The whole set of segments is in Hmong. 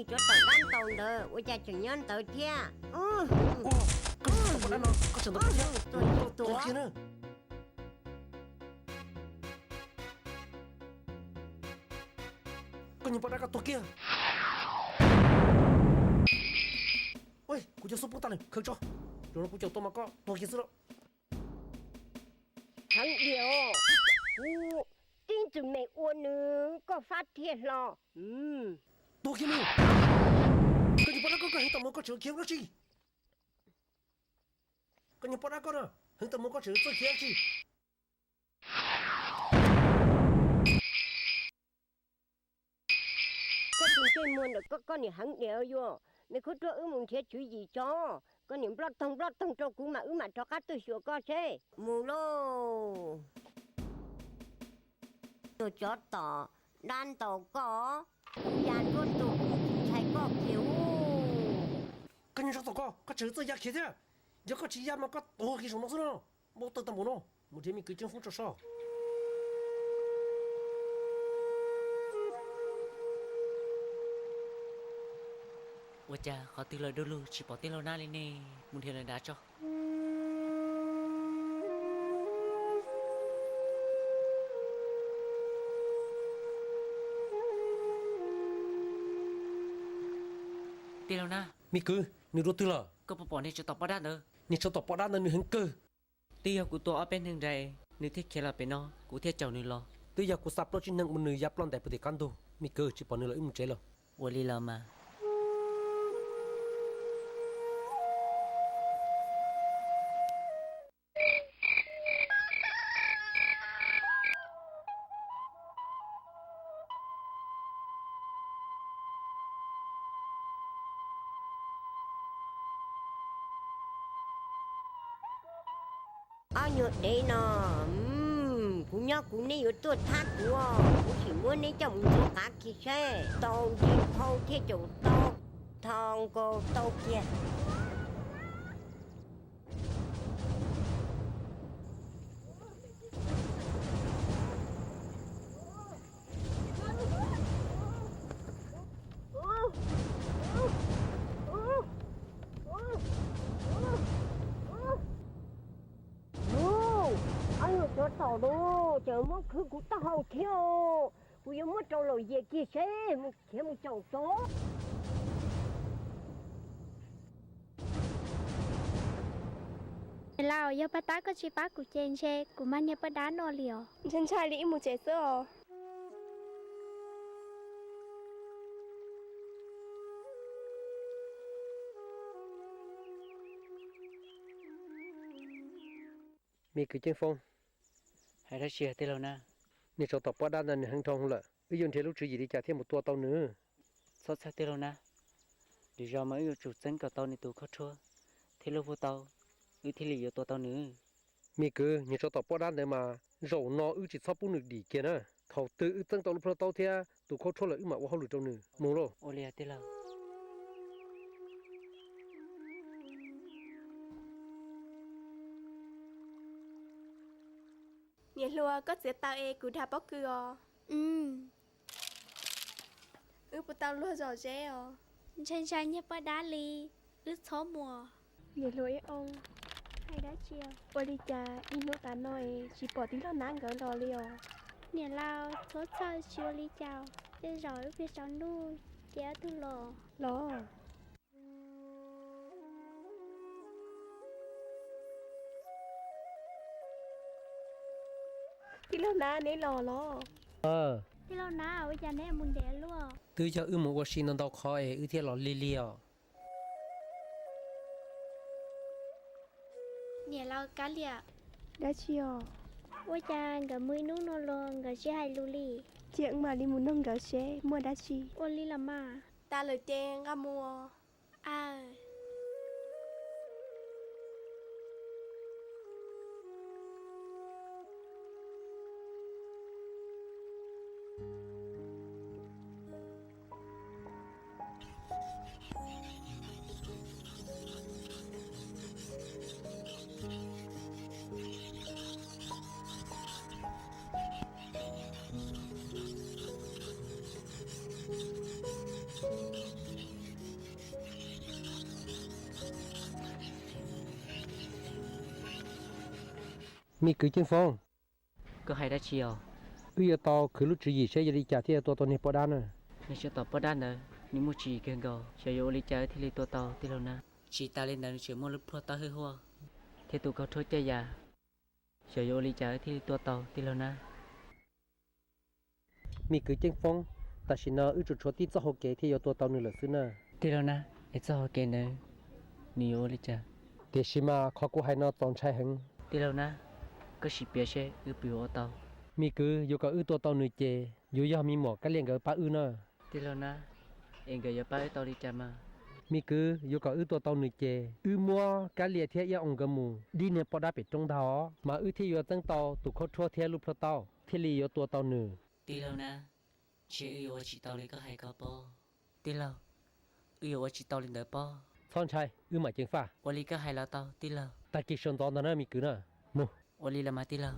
Cov tom dab ntaus ntawd ua cas tseem nyob ntawd thiab? Koj tseem ntawd thiab, tuag kiag na. Koj niag poj dab koj tuag kiag. Kuv cov xub poob tag lawm, khaws tso. Zaum no kuv caum tau mas koj tuag kiag xwb lauj. Heev diam, kuv tib ntxwg me ua nws koj fab thiaj hlo. Tuag kiag nawb. Koj niag poj dab koj, koj heev tau mus koj tseem khiav dab tsi? Koj niag poj dab koj na, heev tau mus koj tseem txawj khiav dab tsi? Koj tus ntsej muag ntawm koj, koj niam heev diam yuav. Me khaub ruaj, wb mus nrhiav tswv yim tso. Koj niam nploj toog nploj toog rau kuv mas wb mam rov qab tuaj xyuas koj seb. Mus lauj. Tus tsov tom dab ntaus koj, kuv ya nruab ntug kuv tsis ntshai koj kiag. Koj niag tsov tom koj, koj tseem txawj ya khiav thiab. Yog koj tsis ya mas koj tuag kiag saum no xwb no. Npau taws tag npaum no, mus nrhiav me kwv ceev foob tso soj. Ua cas qhov twg los du lug tsis pom tij laug Nab li ne, mus nrhiav lawv dav tso. Tij laug Nab. Me kwv, nws dua twg lawm? Koj puas pom niag tsov tom poj dab ntawd? Niag tsov tom poj dab ntawd nws heev kawg. Twb yog kuv tua ob peb neeg nrag, nws thiaj khiav los pem no, kuv thiaj caum nws los. Twb yog kuv xa plaub tsib neeg ua nws ya ploj ntais puag tim qab ntug. Me kwv, tsis pom nws los wb mus tsev lauj. Ua li los mas. Ob nyuag dev no, kuv nyob kuv neb yuav tuaj thab kuv, kuv tsis muab neb coj mus ntxuav qav kiag seb tau nti phau thiaj caum tau, tho nkaus tau kiag. Ob nyuag tsov tom no, ces muab khwv kuv taub hau thiab. Kuv yuav muab rau laus yias kiag seb mus khiav mus caum tsov. Niam laus, yog poj dab koj tsis pab kuv ces ntshe kuv mag niag poj dab no li os. Ntshai ntshai li, wb mus tsev xwb os. Me kwv Ceeb Foob, hais dab tsi tij laug Nab? Niag tsov tom poj dab ntawd nws heev dhau lawm, wb yuav nrhiav lub tswv yim li cas thiaj mus tua tau nws? Txhob txhawj tij laug Nab, lwm zaus mas wb yuav tsum txeeb kom tau nws tus khaub rhuab thiab lub vuag taub, wb thiaj li yuav tua tau nws. Me kwv, niag tsov tom poj dab ntawd mas zaum no wb tsis txhob pub nws dim kiag na. Thaum twg wb txeeb tau lub vuag taub thiab tus khaub rhuab lawm wb mam ua hauj lwm rau nws. Mus lauj. Ua li tij laug. Niam hluas, koj txiav taws es kuv dag pob kws os. Wb puas tau luag zom zeb os? Ntshai ntshai niag poj dab li, wb txhob mus. Niam hluas Ib Oo, hais dab tsi? Ua li cas ib hnub tas no es tsis pom tij laug Nab nkawd los li os? Niam laus, txhob txhawj, tsis ua li cas. Tej zaum wb pheej saum ntuj ces ob tug los. Los. Tij laug Nab, neb los los? Tij laug Nab, ua cas neb mus ntev luaj? Twb yog wb mus ua si ntau ntau qhov es wb thiaj los lig lig os. Niam laus Kab Liam. Dab tsi os? Ua cas nkawd mus ib hnub no los nkawd tsis hais lus li? Cia wb mam li mus nug nkawd seb muaj dab tsi. Ua li los mas. Tas lawm ces nqa mus. Aw. Me kwv Ceeb Foob, koj hais dab tsi os? Wb yuav tau khwv lub tswv yim seb yog li cas thiaj yuav tua tau niag poj dab na. Nws tseem tom poj dab ntawd, nws muaj tswv yim kawg nkaus, xyov yuav ua li cas wb thiaj li tua tau tij laug nab. Tsis tas li ntawd nws tseem muaj lub plhuaj taub hwj huaj thiab tus kaus rhuab caj yas, xyov yuav ua li cas wb thiaj li tua tau tij laug nab. Me kwv Ceeb Foob, tam sim no wb tsuas tshuav tib txoj hau kev thiaj yuav tua tau nws lawm xwb na. Tij laug nab, es txoj hau kev ntawd nws yuav ua li cas? Tiam sis mas qhov kuv hais no txaus ntshai heev. Tij laug nab, koj sim piav seb wb puas yuav ua tau. Me kwv, yuav kom wb tua tau nws ces yuav yog me muam Kab Lias nkawd pab wb na. Tij laug nab, es nkawd yuav pab wb tau li cas mas? Me kwv, yuav kom wb tua tau nws ces wb muab Kab Lias thiab Iab Oo nkawd mus dib niag poj dab pem roob ntag os, mas wb thiaj yuav txeeb tau tus khaub rhuab thiab lub plhuaj taub, thiaj li yuav tua tau nws. Tij laug nab, ntshe wb yuav ua tsis tau li koj hais ko pob. Tij laug, wb yuav ua tsis tau li ntawd pob. Txhob ntshai, wb mam ceev faj. Ua li koj hais los tau tij laug. Tag kis sawv ntxov ntag na me kwv na. Mus. Ua li los mas tij laug.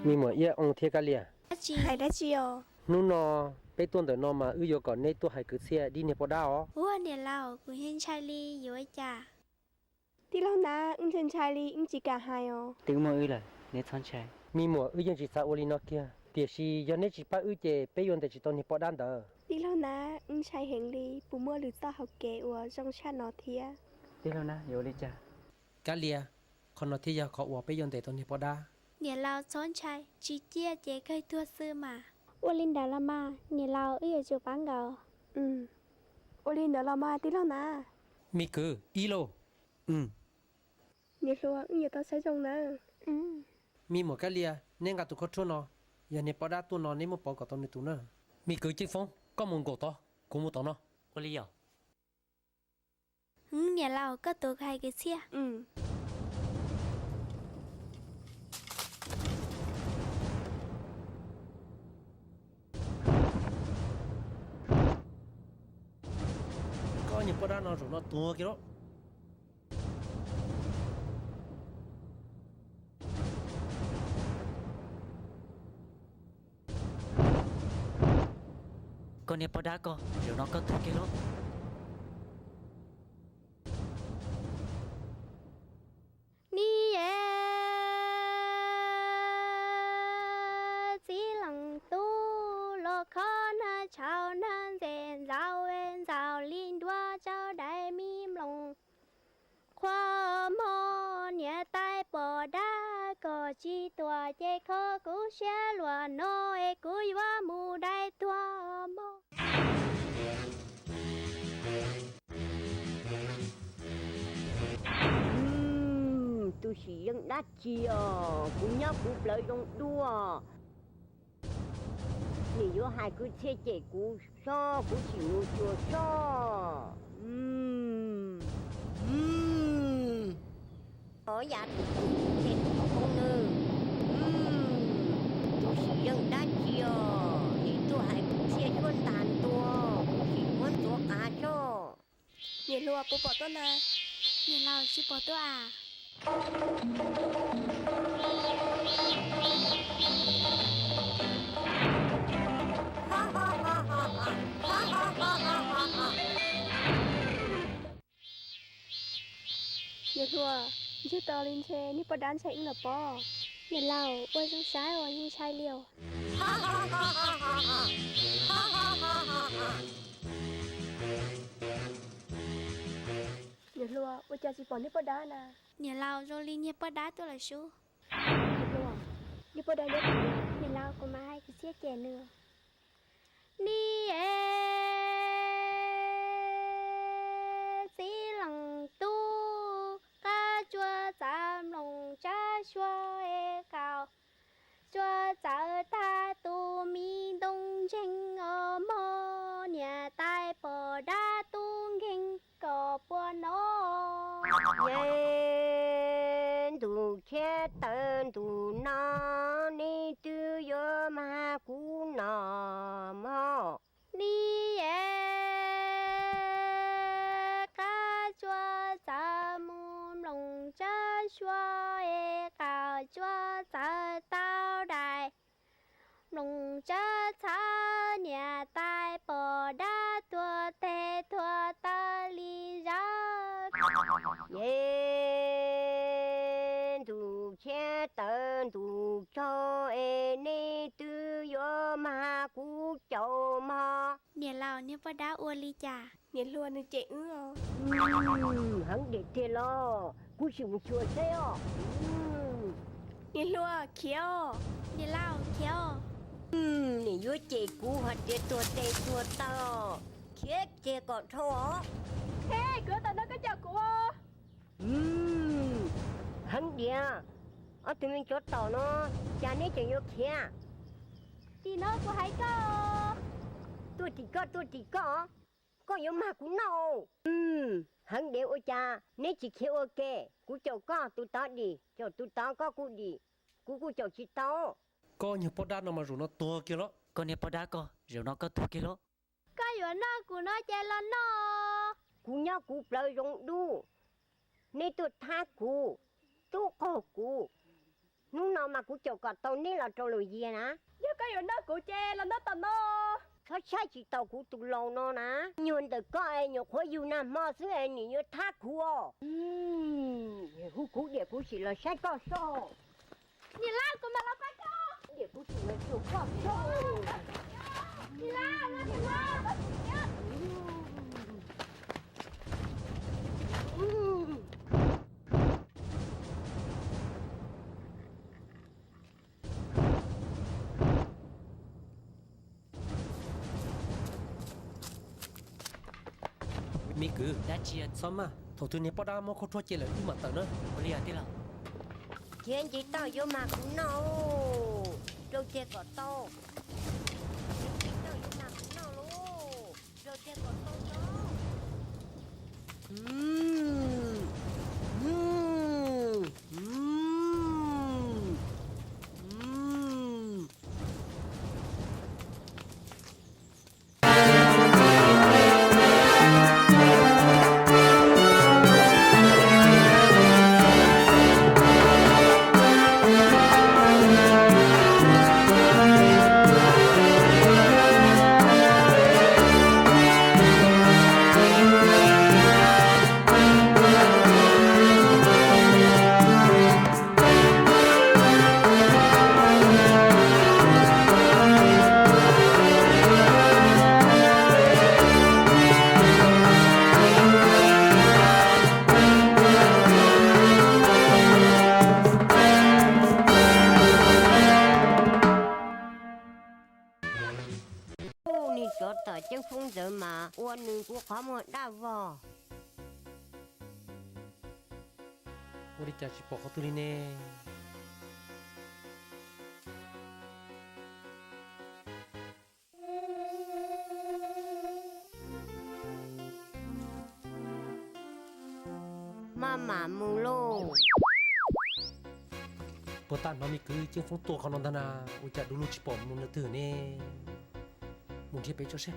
Me muam Iab Oo thiab Kab Lias, hais dab tsi os? Hnub no peb tuaj ntawm no mas wb yuav kom neb tuaj hais kwv txhiaj dib niag poj dab os. Ua niam laus, kuv yeej ntshai li, yuav ua cas? Tij laug nab, wb ntshai ntshai li, wb tsis kam hais os. Twb muaj wb lawm, neb txhob ntshai. Me muam, wb yeej tsis xav ua li no kiag, tiam sis yog neb tsis pab wb ces peb yuav ntes tsis tau niag poj dab ntawd. Tij laug nab, wb ntshai heev li, puas muaj lwm txoj hauv kev uas zoo tshaj no thiab? Tij laug nab, yuav ua li cas? Kab Lias, qhov no thiaj yog qhov uas peb yuav ntes tau niag poj dab. Niam laus txhob ntshai, tsis ciaj ces kawg tuag xwb mas. Ua li ntawd los mas niam laus, wb yuav tsum pab nkaus. Ua li ntawd los mas tij laug nab. Me kwv, ib lauj. Niam hluas, wb yuav tau saib zoo nawb. Me muam Kab Lias, neb nqa tus khaub rhuab no, yog niag poj dab tuaj no neb muab pov kom tau nws tus na. Me kwv Ceeb Foob, koj mus nkaum tod, kuv mus tom no. Ua li yom. Niam laus, koj tuav kuv hais kwv txhiaj. Koj niag poj dab no zaum no tuag kiag lauj. Koj niag poj dab koj, zaum no koj tuag kiag lauj. Ni e, txiv leej tub los khob nag tshauv nag ntxes ntxaus ntxaus li nruab tsau dais mi mloog. Qhua mog niam tais poj dab koj tsis tuaj ces kho kuv siab luaj no es kuv yuav mus dai tuag mog. Tus sim yeej dab tsi os, kuv nyob kuv plawv zoo dua. Nim yuav hais kwv txhiaj cem kuv sob, kuv tsis mus xyuas sob. Ov yam tus tub ces tsis zoo nws. Tus sim yeej dab tsi os, nim tuaj hais kwv txhiaj suab ntag ntua, kuv sim muab ntxuav qav sob. Niam hluas, puas pom tuaj na? Niam laus, tsis pom tuaj as. Niam hluas, ntshe tau li ntshe niag poj dab ntshai wb lawm pob. Niam laus, ua zoo saib os, yeej ntshai li os. Niam hluas, ua cas tsis pom niag poj dab na? Niam laus, zoo li niag poj dab tuaj lawm sub. Niam hluas, niag poj dab nyob twg? Niam laus, kuv mam hais kwv txhiaj cem nws. Ni e, txiv leej tub, qab tsuas txav mloog tsab tus me ntoo ntseeg os mog, niam tais pom dab tub nkeeg kom puas hnov. Yeej ntuj khiav tawm ntuj no, neb twb yuav mag kuv no mog. Neb es qab tsuas txawv mus mloog tsawb suab es qaum tsuas txawv tau dais. Mloog tsawb txhawv niam tais pom dab tuag tes tuag taw li zawv. Yeej ntuj khiav tawm ntuj tsaug es neb twb yuav mag kuv caum mog. Niam laus, niag poj dab ua li cas? Niam hluas, nws cem wb os. Heev diam tiag los, kuv sim mus xyuas saib os. Niam hluas, khiav os. Niam laus, khiav os. Nim yuav cem kuv hais tias tuag tes tuag taw, khiav kiag kom dhau os. He, kuv yuav tawm no koj caum kuv. Heev diam, ob tug me tsov tom no, cas neb tseem yuav khiav? Tim no kuv hais koj. Tuaj tim koj, tuaj tim koj, koj yuav mag kuv noj. Heev diam, ua cas neb tsis khiav ua ke? Kuv caum koj tus tod dim, caum tus tod koj kuj dim, kuv kuj caum tsis tau. Koj nyuag poj dab no mas zaum no tuag kiag los. Koj niag poj dab koj, zaum no koj tuag kiag los. Koj yuav noj kuv no ces los noj. Kuv nyob kuv plawv zoo dub, neb tuaj thab kuv, tub qaug kuv. Hnub no mas kuv caum kom tau neb los rau lus yiag na. Yog koj yuav noj kuv ces los noj tom no. Txhob saib tsis taus kuv tus laus no na. Nyuag ntawm koj es nyuam qhuav yug nag hmo xwb es nim yuav thab kuv os. Hu kuv diam kuv sim los saib koj soj. Niam laus, kuv mam los pab koj. Diam kuv sim los xyuas koj soj. Niam laus, niam laus. Me kwv, dab tsi? Txhob maj, thaum twg niag poj dab muab khaub rhuab ce lawm wb mam tawm na. Ua li os tij laug. Khiav nce toj yuav mag kuv noj, rau tiag kom tau. Khiav nce toj yuav mag kuv noj lauj, rau tiag kom tau os. Ub, niag tsov tom ceeb foob ntawd mas ua nws kuv qhov muag daj vog. Ua li cas tsis pom qhov twg li ne? Maj mam mus lauj. Puag ta hnov me kwv ceeb foob tuaj qhov no ntag na, ua cas du lug tsis pom mus nws twg ne? Mus nrhiav pem tso seb.